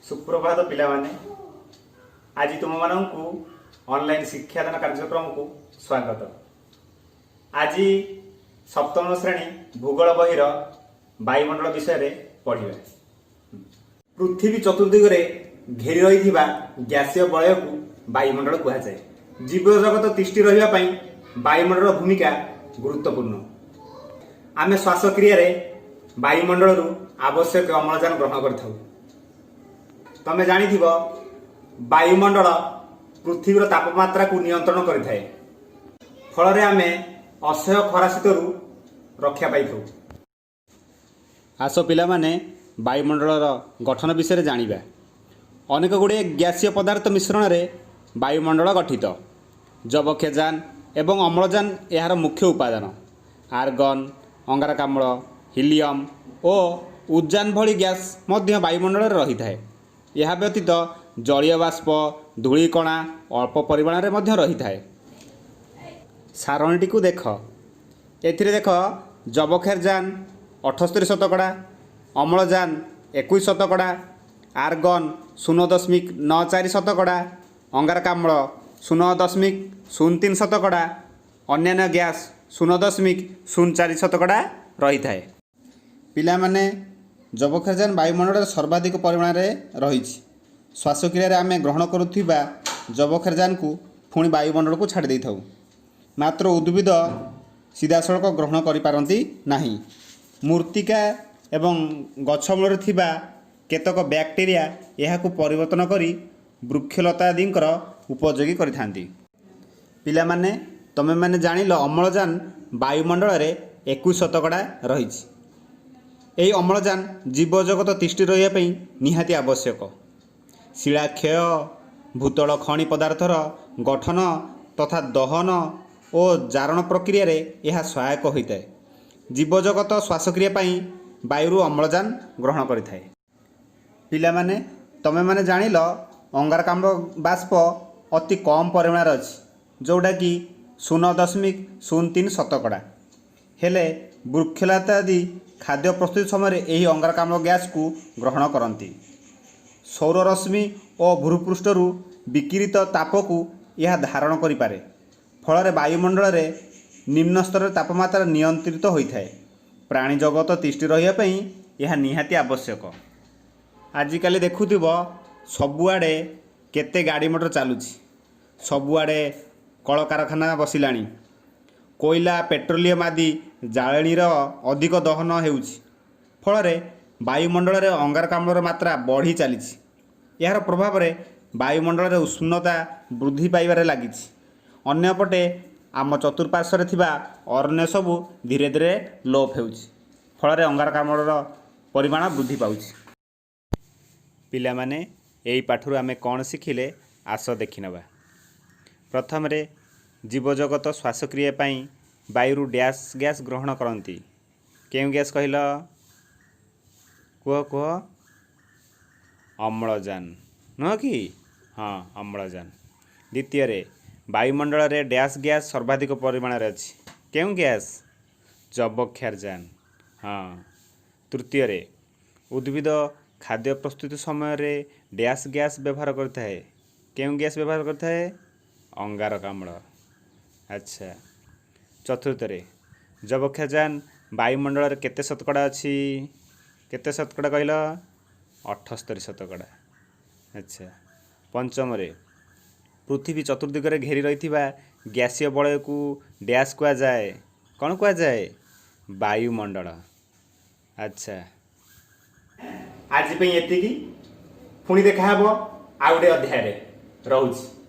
ସୁପ୍ରଭାତ ପିଲାମାନେ। ଆଜି ତୁମମାନଙ୍କୁ ଅନଲାଇନ୍ ଶିକ୍ଷାଦାନ କାର୍ଯ୍ୟକ୍ରମକୁ ସ୍ୱାଗତ। ଆଜି ସପ୍ତମ ଶ୍ରେଣୀ ଭୂଗୋଳ ବହିର ବାୟୁମଣ୍ଡଳ ବିଷୟରେ ପଢ଼ିବା। ପୃଥିବୀ ଚତୁର୍ଦିଗରେ ଘେରି ରହିଥିବା ଗ୍ୟାସୀୟ ବଳୟକୁ ବାୟୁମଣ୍ଡଳ କୁହାଯାଏ। ଜୀବଜଗତ ତିଷ୍ଠି ରହିବା ପାଇଁ ବାୟୁମଣ୍ଡଳର ଭୂମିକା ଗୁରୁତ୍ୱପୂର୍ଣ୍ଣ। ଆମେ ଶ୍ୱାସକ୍ରିୟାରେ ବାୟୁମଣ୍ଡଳରୁ ଆବଶ୍ୟକ ଅମ୍ଳଜାନ ଗ୍ରହଣ କରିଥାଉ। ତମେ ଜାଣିଥିବ, ବାୟୁମଣ୍ଡଳ ପୃଥିବୀର ତାପମାତ୍ରାକୁ ନିୟନ୍ତ୍ରଣ କରିଥାଏ। ଫଳରେ ଆମେ ଅସହ୍ୟ ଖରା ଶୀତରୁ ରକ୍ଷା ପାଇଥାଉ। ଆସ ପିଲାମାନେ, ବାୟୁମଣ୍ଡଳର ଗଠନ ବିଷୟରେ ଜାଣିବା। ଅନେକ ଗୁଡ଼ିଏ ଗ୍ୟାସୀୟ ପଦାର୍ଥ ମିଶ୍ରଣରେ ବାୟୁମଣ୍ଡଳ ଗଠିତ। ଯବକ୍ଷାରଜାନ ଏବଂ ଅମ୍ଳଜାନ ଏହାର ମୁଖ୍ୟ ଉପାଦାନ। ଆର୍ଗନ୍, ଅଙ୍ଗାରକାମ୍ଳ, ହିଲିୟମ୍ ଓ ଉଜାନ ଭଳି ଗ୍ୟାସ୍ ମଧ୍ୟ ବାୟୁମଣ୍ଡଳରେ ରହିଥାଏ। ଏହା ବ୍ୟତୀତ ଜଳୀୟ ବାଷ୍ପ, ଧୂଳିକଣା ଅଳ୍ପ ପରିମାଣରେ ମଧ୍ୟ ରହିଥାଏ। ସାରଣୀଟିକୁ ଦେଖ। ଏଥିରେ ଦେଖ, ଯବକ୍ଷାରଜାନ 78%, ଅମ୍ଳଜାନ 21%, ଆର୍ଗନ୍ 0.94%, ଅଙ୍ଗାରକାମ୍ଳ 0.03%, ଅନ୍ୟାନ୍ୟ ଗ୍ୟାସ୍ 0.04% ରହିଥାଏ। ପିଲାମାନେ, ଯବକ୍ଷାରଜାନ ବାୟୁମଣ୍ଡଳରେ ସର୍ବାଧିକ ପରିମାଣରେ ରହିଛି। ଶ୍ୱାସକ୍ରିୟାରେ ଆମେ ଗ୍ରହଣ କରୁଥିବା ଯବକ୍ଷାରଜାନକୁ ପୁଣି ବାୟୁମଣ୍ଡଳକୁ ଛାଡ଼ି ଦେଇଥାଉ। ମାତ୍ର ଉଦ୍ଭିଦ ସିଧାସଳଖ ଗ୍ରହଣ କରିପାରନ୍ତି ନାହିଁ। ମୃତ୍ତିକା ଏବଂ ଗଛ ମୂଳରେ ଥିବା କେତେକ ବ୍ୟାକ୍ଟେରିଆ ଏହାକୁ ପରିବର୍ତ୍ତନ କରି ବୃକ୍ଷଲତା ଆଦିଙ୍କର ଉପଯୋଗୀ କରିଥାନ୍ତି। ପିଲାମାନେ, ତମେମାନେ ଜାଣିଲ, ଅମ୍ଳଜାନ ବାୟୁମଣ୍ଡଳରେ 21% ରହିଛି। ଏହି ଅମ୍ଳଜାନ ଜୀବଜଗତ ତିଷ୍ଠି ରହିବା ପାଇଁ ନିହାତି ଆବଶ୍ୟକ। ଶିଳାକ୍ଷୟ, ଭୂତଳ ଖଣି ପଦାର୍ଥର ଗଠନ ତଥା ଦହନ ଓ ଜାରଣ ପ୍ରକ୍ରିୟାରେ ଏହା ସହାୟକ ହୋଇଥାଏ। ଜୀବଜଗତ ଶ୍ୱାସକ୍ରିୟା ପାଇଁ ବାୟୁରୁ ଅମ୍ଳଜାନ ଗ୍ରହଣ କରିଥାଏ। ପିଲାମାନେ, ତମେମାନେ ଜାଣିଲ, ଅଙ୍ଗାରକାମ୍ଳ ବାଷ୍ପ ଅତି କମ୍ ପରିମାଣରେ ଅଛି, ଯେଉଁଟାକି 0.03%। ହେଲେ ବୃକ୍ଷଲତା ଆଦି ଖାଦ୍ୟ ପ୍ରସ୍ତୁତି ସମୟରେ ଏହି ଅଙ୍ଗାରକାମ୍ଳ ଗ୍ୟାସକୁ ଗ୍ରହଣ କରନ୍ତି। ସୌରରଶ୍ମି ଓ ଭୂପୃଷ୍ଠରୁ ବିକିରିତ ତାପକୁ ଏହା ଧାରଣ କରିପାରେ। ଫଳରେ ବାୟୁମଣ୍ଡଳରେ ନିମ୍ନ ସ୍ତରରେ ତାପମାତ୍ରା ନିୟନ୍ତ୍ରିତ ହୋଇଥାଏ। ପ୍ରାଣୀ ଜଗତ ତିଷ୍ଠି ରହିବା ପାଇଁ ଏହା ନିହାତି ଆବଶ୍ୟକ। ଆଜିକାଲି ଦେଖୁଥିବ, ସବୁଆଡ଼େ କେତେ ଗାଡ଼ି ମଟର ଚାଲୁଛି, ସବୁଆଡ଼େ କଳକାରଖାନା ବସିଲାଣି, କୋଇଲା, ପେଟ୍ରୋଲିୟମ ଆଦି ଜାଳେଣୀର ଅଧିକ ଦହନ ହେଉଛି। ଫଳରେ ବାୟୁମଣ୍ଡଳରେ ଅଙ୍ଗାରକାମ୍ଳର ମାତ୍ରା ବଢ଼ି ଚାଲିଛି। ଏହାର ପ୍ରଭାବରେ ବାୟୁମଣ୍ଡଳରେ ଉଷ୍ଣତା ବୃଦ୍ଧି ପାଇବାରେ ଲାଗିଛି। ଅନ୍ୟପଟେ ଆମ ଚତୁଃପାର୍ଶ୍ୱରେ ଥିବା ଅରଣ୍ୟ ସବୁ ଧୀରେ ଧୀରେ ଲୋପ ହେଉଛି। ଫଳରେ ଅଙ୍ଗାରକାମ୍ଳର ପରିମାଣ ବୃଦ୍ଧି ପାଉଛି। ପିଲାମାନେ, ଏହି ପାଠରୁ ଆମେ କ'ଣ ଶିଖିଲେ, ଆସ ଦେଖିନେବା। ପ୍ରଥମରେ, ଜୀବଜଗତ ଶ୍ୱାସକ୍ରିୟା ପାଇଁ ବାୟୁରୁ ଡ୍ୟାସ୍ ଗ୍ୟାସ୍ ଗ୍ରହଣ କରନ୍ତି। କେଉଁ ଗ୍ୟାସ୍ କହିଲ? କୁହ, କୁହ। ଅମ୍ଳଜାନ ନୁହଁ କି? ହଁ, ଅମ୍ଳଜାନ। ଦ୍ୱିତୀୟରେ, ବାୟୁମଣ୍ଡଳରେ ଡ୍ୟାସ୍ ଗ୍ୟାସ୍ ସର୍ବାଧିକ ପରିମାଣରେ ଅଛି। କେଉଁ ଗ୍ୟାସ୍? ଯବକ୍ଷାରଜାନ। ହଁ। ତୃତୀୟରେ, ଉଦ୍ଭିଦ ଖାଦ୍ୟ ପ୍ରସ୍ତୁତି ସମୟରେ ଡ୍ୟାସ୍ ଗ୍ୟାସ୍ ବ୍ୟବହାର କରିଥାଏ। କେଉଁ ଗ୍ୟାସ୍ ବ୍ୟବହାର କରିଥାଏ? ଅଙ୍ଗାରକାମ୍ଳ। ଆଚ୍ଛା, ଚତୁର୍ଥରେ, ଯବକ୍ଷାରଜାନ ବାୟୁମଣ୍ଡଳରେ କେତେ ଶତକଡ଼ା ଅଛି? କେତେ ଶତକଡ଼ା କହିଲ? 78%। ଆଚ୍ଛା, ପଞ୍ଚମରେ, ପୃଥିବୀ ଚତୁର୍ଦିଗରେ ଘେରି ରହିଥିବା ଗ୍ୟାସୀୟ ବଳୟକୁ ଡ୍ୟାସ୍ କୁହାଯାଏ। କ'ଣ କୁହାଯାଏ? ବାୟୁମଣ୍ଡଳ। ଆଚ୍ଛା, ଆଜି ପାଇଁ ଏତିକି। ପୁଣି ଦେଖାହେବ ଆଉ ଗୋଟେ ଅଧ୍ୟାୟରେ। ରହୁଛି।